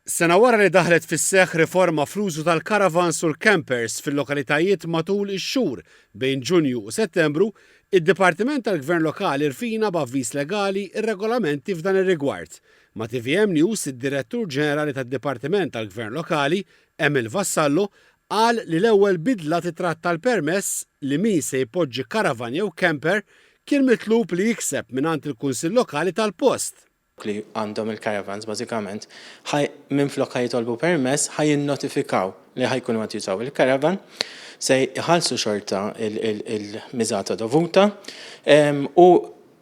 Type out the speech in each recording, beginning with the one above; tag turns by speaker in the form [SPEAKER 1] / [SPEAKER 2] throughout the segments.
[SPEAKER 1] Sena wara li daħlet fis-seħħ riforma fl-użu tal-karavans u l-campers fil-lokalitajiet matul ix-xhur bejn Ġunju u Settembru, id-Dipartiment tal-Gvern Lokali rfina b'avviż legali r-regolamenti f'dan ir-rigward. Ma' tvm News, id-Direttur Ġenerali tad-Dipartiment tal-Gvern Lokali, Emil Vassallo, qal li l-ewwel bidla titratta l-permess li min se jpoġġi karavan jew camper kien mitlub li jikseb mingħand il-Kunsill Lokali tal-post.
[SPEAKER 2] Li għandhom il-caravans bażikament ħa minflok ħa jitolbu permess ħa jinnotifikaw li ħa jkunu qed jużaw il-caravan, se jħallsu xorta il-miżata dovuta u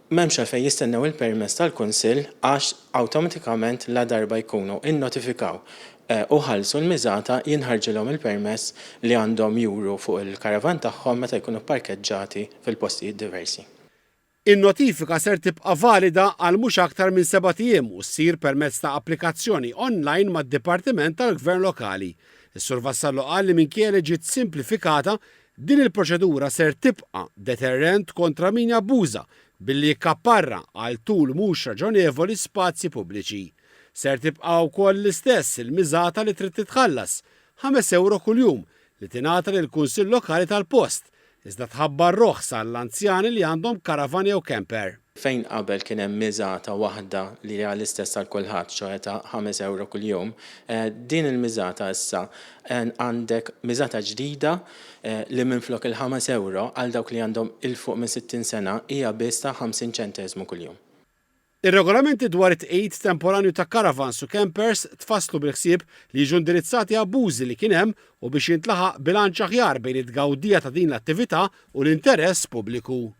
[SPEAKER 2] m'hemmx għalfejn jistennew il-permess tal-Kunsill għax awtomatikament ladarba jkunu innotifikaw u ħallsu l-miżata jinħarġilhom il-permess li għandhom juru fuq il-caravan tagħhom meta jkunu pparkeġġati fil-postijiet diversi.
[SPEAKER 1] In-notifika ser tibqa' valida għal mhux aktar minn sebat ijiem u ssir permezz ta' applikazzjoni online mad-Dipartiment tal-Gvern Lokali. Is-Sur Vassallo qal li minkejja li ġiet simplifikata, din il-proċedura ser tibqa' deterrent kontra min jabbuża billi jikkapparra għal tul mhux raġonevoli spazji pubbliċi. Ser tibqa' wkoll l-istess il-miżata li trid titħallas, ħames ewro kuljum, li tingħata lill-Kunsill Lokali tal-post, iżda tħabbar roħs għall-anzjani li għandhom karavan jew camper.
[SPEAKER 2] Fejn qabel kien hemm miżata waħda li hija l-istess għal kulħadd, ċoe ta' ħames ewro kuljum, din il-miżata issa għandek miżata ġdida li minflok il-ħames ewro għal dawk li għandhom 'il fuq minn 60 sena hija biss ta' 50 ċenteżmu kuljum.
[SPEAKER 1] Ir-regolamenti dwar it-tqegħid temporanju ta' karavans u campers tfasslu bil-ħsieb li jiġu indirizzati abbużi li kien hemm u biex jintlaħaq bilanċ aħjar bejn it-tgawdija ta' din l-attività u l-interess pubbliku.